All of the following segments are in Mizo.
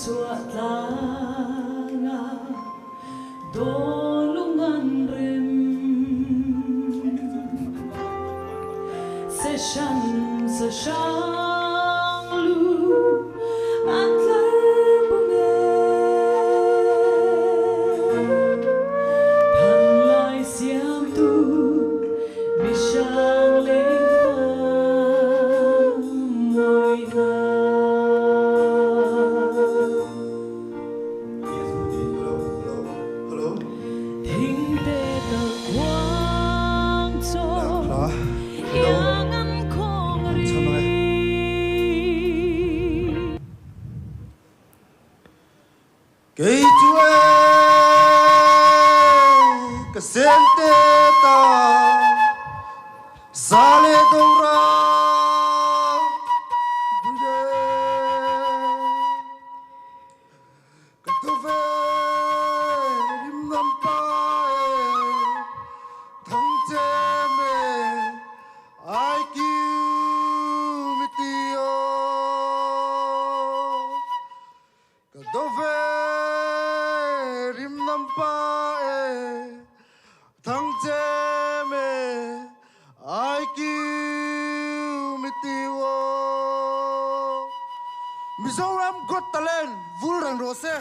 chhuah tlanga dawlung an rem. Se hran sa hrang lu an tlar bung e. Thanlai siamtu mi hrang leng fam mawi hna. Thingte talhkuang chaw iang an khawng a ri. Kei chu e ka sen te ta sa le do ra bui e. Ka tu ve rim ngam pa e thang chem e ai kiu mi ti o Ka do ve rim nam pa e thang chem e ai kiu mi ti o Mizoram Got Talent vul reng rawh se.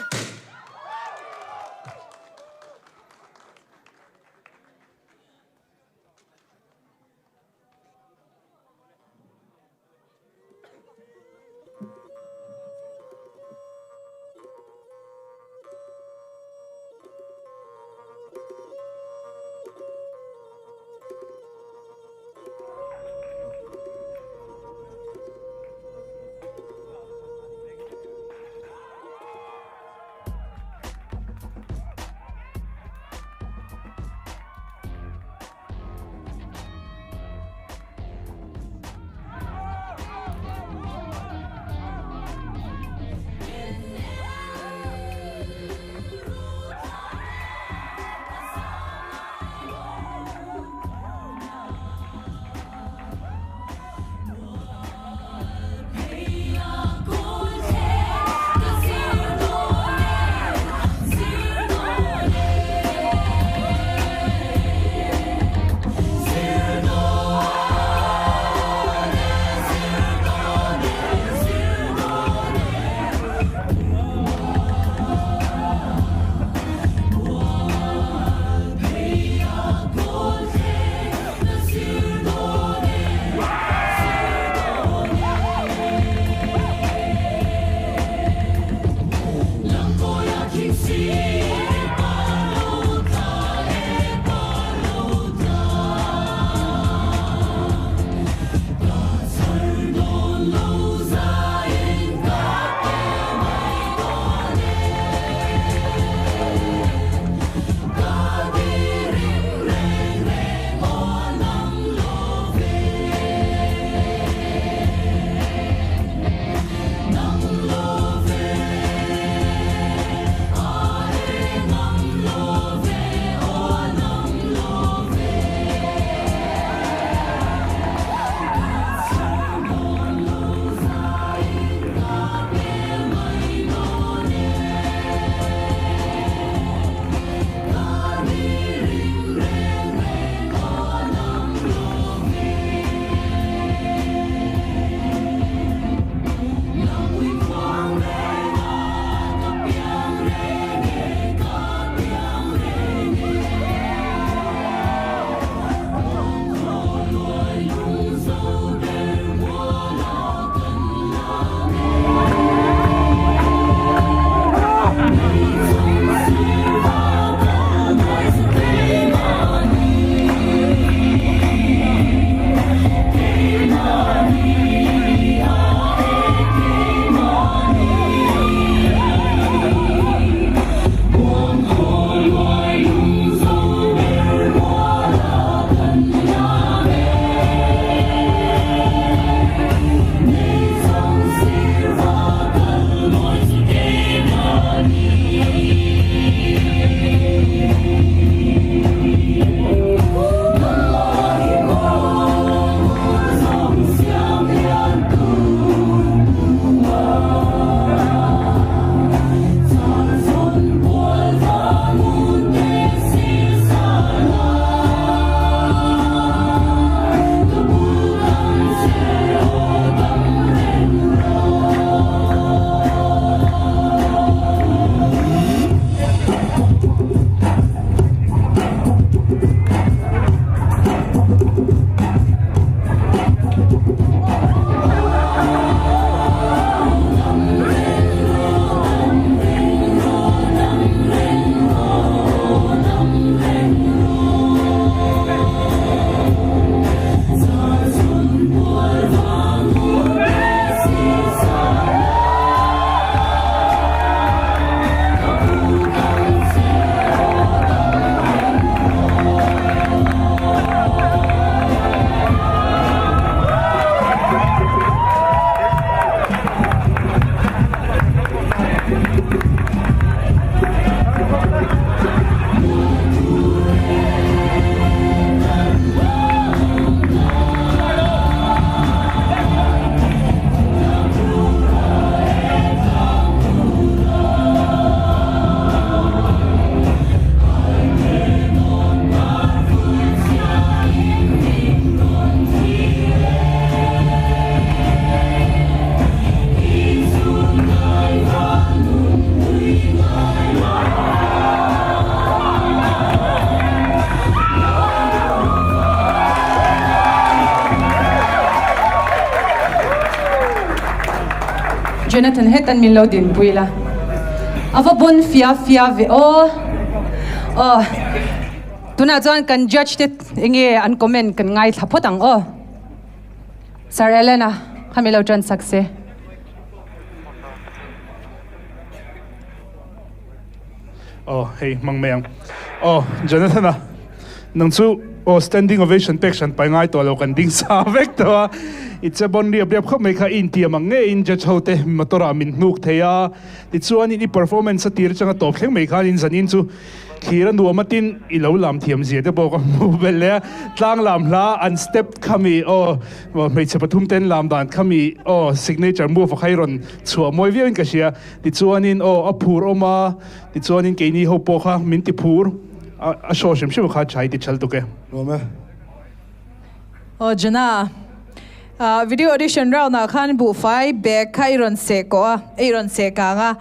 Jonathan hetan min lo dinpui la. A va bon fia fia ve aw. Aw. Tunah chuan kan judge te enge an comment kan ngaithla phawt ang aw. Sir Elena kha min lo tan sak se. Aw hei hmang mai ang. Aw Jonathan a nang chu aw standing ovation pek hran pai ngai tawh lo kan ding sa vek tawh a. I che bon riap riap khawp mai kha i intiam ang nge in judge ho te motor ah min hnuk thei a. Tichuan i performance a tir atanga tawp thleng mai khan in zanin chu Thlir a nuam atin i lo lam thiam zia te pawh ka hmu belh leh a, tlang lam hla an step khami aw hmeichhe pathum ten lam dan khami aw signature move a kha i rawn chhuah mawi viau in ka hria. Tichuanin aw a phur awm a, tichuanin keini ho pawh kha min ti phur a show hrim hrim kha tha i ti chal tuk e. Nuam e. Aw Jana, video audition round ah khan buhfai bag kha i rawn seh kawh a, i rawn seh kang a.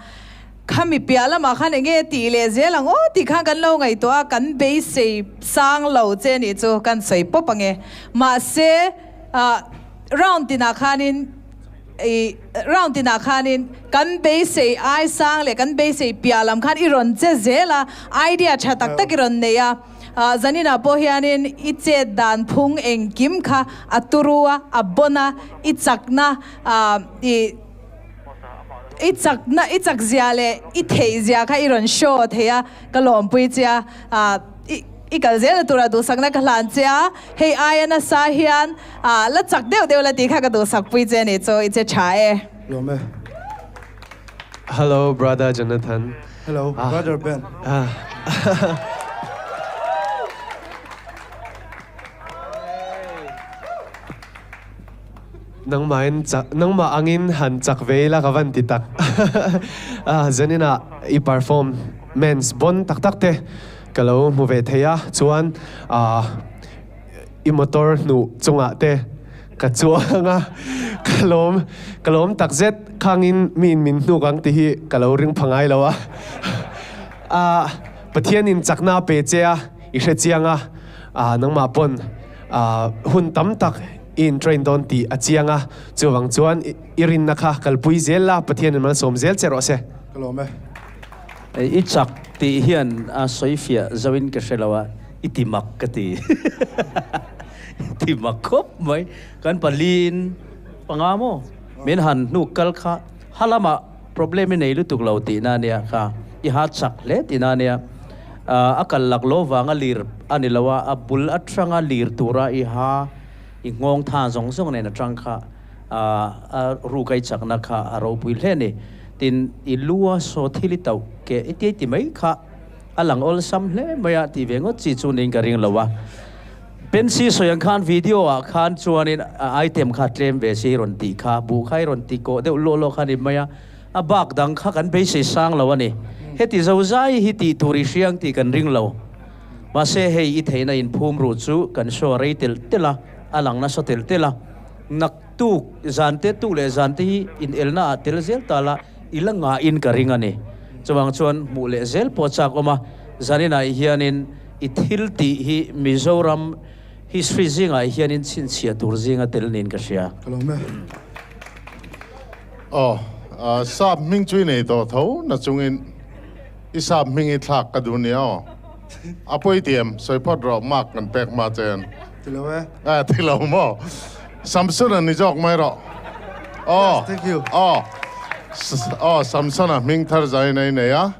Khami piah lamah khan enge tih leh zel ang aw tih khan kan lo ngaihtuah a, kan beisei sang lo che nih chu kan sawi pawp ange. Mahse round tinah khanin ih round tinah khanin kan beisei ai sang leh kan beisei piah lam khan i rawn che zel a, idea tha tak tak i rawn nei a. Zaninah pawh hianin i chet dan phung engkim kha a turu a, a bon a, i chakna ih. I chakna, i chak zia leh i theih zia kha i rawn show thei a, ka lawmpui che a, i i kal zel tura duhsakna ka hlan che a, hei aia nasa hian la chak deuh deuh la tih kha ka duhsakpui che a ni chu, i che tha e. Lawm e. Hello brother Jonathan. Hello brother Ben. Nangmahin chak, nangmah angin han chak ve ila ka van ti tak. Zaninah i performance bon tak tak te ka lo hmu ve thei a, chuan i motor hnuh chungah te ka chuang a, ka lawm, ka lawm tak zet khangin miin min hnuk ang tih hi ka lo ring pha ngai lo a. Pathianin chakna a pe che a, i hre chiang a, nangmah pawn hun tam tak i in train dawn tih a chiang a, chuvang chuan i rinna kha kalpui zel la, Pathianin malsawm zel che rawh se. Ka lawm e. I chak tih hian a sawi fiah zo in ka hre lo a, i ti mak ka ti. I ti mak khawp mai. Kan paliin panga maw min han hnuk kal kha ha lamah problem i nei lutuk lo tihna a nia kha, i ha chak hle tihna a nia. A kal lak lo vanga lir a ni lo a, a bul atanga lir tura i ha I nghawng tha zawng zawng nen atang kha a ruk a i chakna kha a ropui hle a ni. Tin, i lu a saw thil i tauh ke i ti ti mai kha a lang awlsam hle mai a tih ve ngawt chi chu niin ka ring lo a. Pensi sawi ang khan video ah khan chuanin a item kha tlem ve si rawn tih kha, buh kha i rawn ti kawh deuh luah luah kha a ni mai a, a bak dang kha kan beisei sang lo a ni. Heti zozai hi tih tur i hriang tih kan ring lo. Mahse hei i theihna inphum ruh chu kan show rei telh telh a, a lang nasa telh telh a. Naktuk zan te tuk leh zan te hi inelna ah tel zel ta la i la ngahin ka ring a ni. Chuvang chuan hmuh leh zel pawh chak awm a, zaninah hianin i thil tih hi Mizoram history zingah hianin chhinchhiah tur zinga tel niin ka hria. Ka lawm e. Aw, sap hming chu i nei tawh tho na chungin. I sap hming i thlak ka duh nia aw. A pawi ti em? Sawi phawt rawh mark kan pek hma chen. Ti lo e. Eh ti lo maw? Samson a ni zawk mai rawh. Aw. Yes, thank you. Aw. Aw Samson a hming thar zai in a inei a.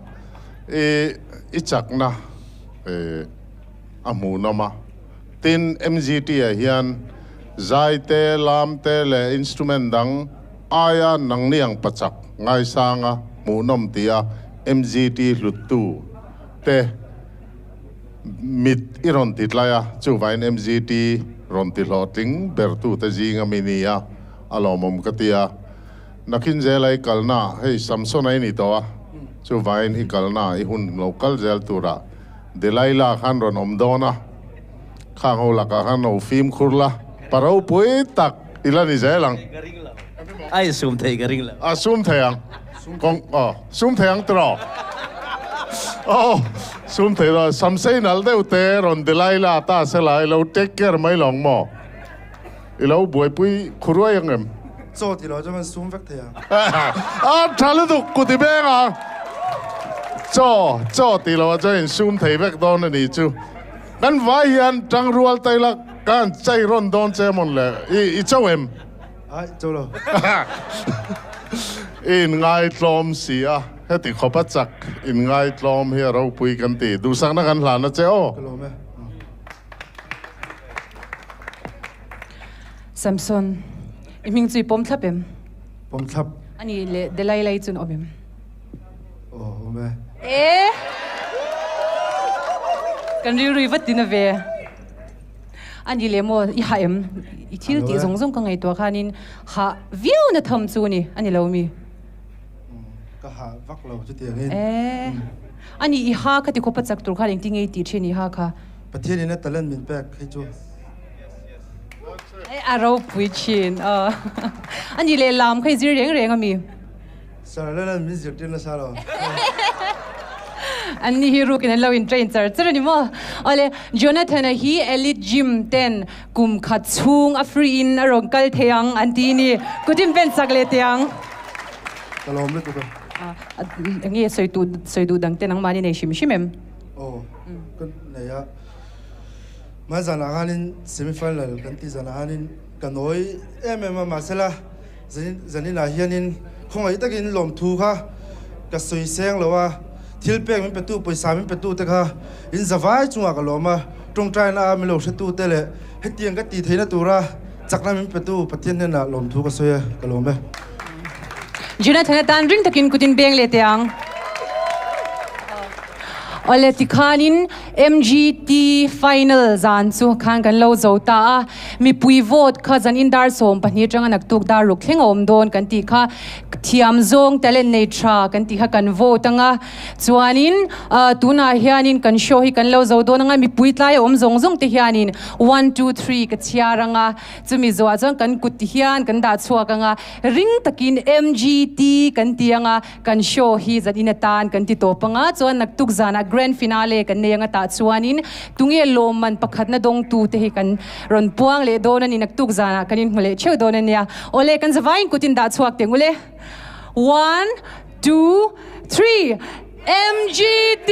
I i chakna eh a hmuhnawm a. Tin MGT ah hian zai te, lam te leh instrument dang aia nangni ang pachak ngaisanga hmuhnawm tia MGT hluttu te mit i rawn ti tlai a, chuvain MGT rawn ti hlawhtling bertute zinga mi nia a lawmawm ka ti a. Nakin zela i kalna, hei Samson a i ni tawh a, chuvain i kalna i hun lo kal zel turah Delilah khan rawn awm dawn a, khang ho lakah khan lo fimkhur la, pa ropui tak i la ni zel ang. A insum thei ka ring lo. A sum thei ang. Kawng, aw, sum thei ang tiraw? Aw, sum thei lo. Samsei nalh deuh te rawn Delilah ta se la, i lo take care mai lawng maw? I lo buaipui khuruai ang em? Chaw ti lo chuan kan sum vek thei ang. A tha lutuk kuti beng a. Chaw, chaw ti lo ah chuan in sum thei vek dawn a ni chu. Kan vai hian tangrual tai la ka han chai rawn dawn che mawn le. I, i cho em? Ai, cho lo. I inngaitlawm si a, heti khawp a chak inngaitlawm hi a ropui kan ti. Duhsakna kan hlan a che aw. Ka lawm e. Samson, i hming chu i pawm thlap em? Pawm thlap. A nih leh Delilah-i chu an awm em? Aw, awm e. E! Kan rilru i va tina ve. A nih leh maw, i hah em? I thil tih zawng zawng ka ngaihtuah khanin hah viau na tham chu a ni, a ni lo mi? Ka hah vak lo chutiangin. E! A nih i ha kha tikhawp a chak tur khan engtin nge i tih thin i ha kha? Pathianin a talent min pek hei chu. A ropui thin aw. A nih leh lam kha i zir reng reng a mi? Sir Leland min zirtir nasa lo. An ni hi rukin an lo in train char char a ni maw? Awle, Jonathan-a hi Elite Gym ten kum khat chhung a free in a rawn kal thei ang an ti ni. Kut in pen chak leh teh ang. Ka lawm lutuk a. Enge sawi duh sawi duh dang te nangmahni nei hrim hrim em? Aw, ka nei a. Hmai zanah khanin semi final kan tih zanah khanin ka nawi em em a, mahsela zaninah hianin khawngaih takin lawmthu kha ka sawi seng lo a, thil pek min petu pawisa min petu te kha in zavai chungah ka lawm a, tawngtaina a min lo hretu te leh hetiang ka tih theihna tura chakna min petu Pathian hnenah lawmthu ka sawi a, ka lawm e. Jonathan atan ring takin kutin beng leh teh ang. Awle tikhanin MGT final zan chu khan kan lo zo ta a, mipui vote kha zan in dar 12 atanga naktuk dar ruk thleng a awm dawn kan tih kha thiam zawng talent nei tha kan tih kha kan vote anga chuanin tunah hianin kan show hi kan lo zo dawn anga mipui tlai a awm zawng zawng te hianin one two three ka chhiar anga chumi zawhah chuan kan kut ti hian kan dah chhuak anga ring takin MGT kan ti anga Kan show hi zan in atan kan ti tawp anga chuan naktuk zanah grand finale kan nei anga tah chuanin tunge lawmman pakhatna dawngtu te hi kan rawn puang leh dawn a ni naktuk zanah kan inhmu leh theuh dawn a nia. Awle kan zavaiin kut in dah chhuak teh ngule. One, two, three, MGT!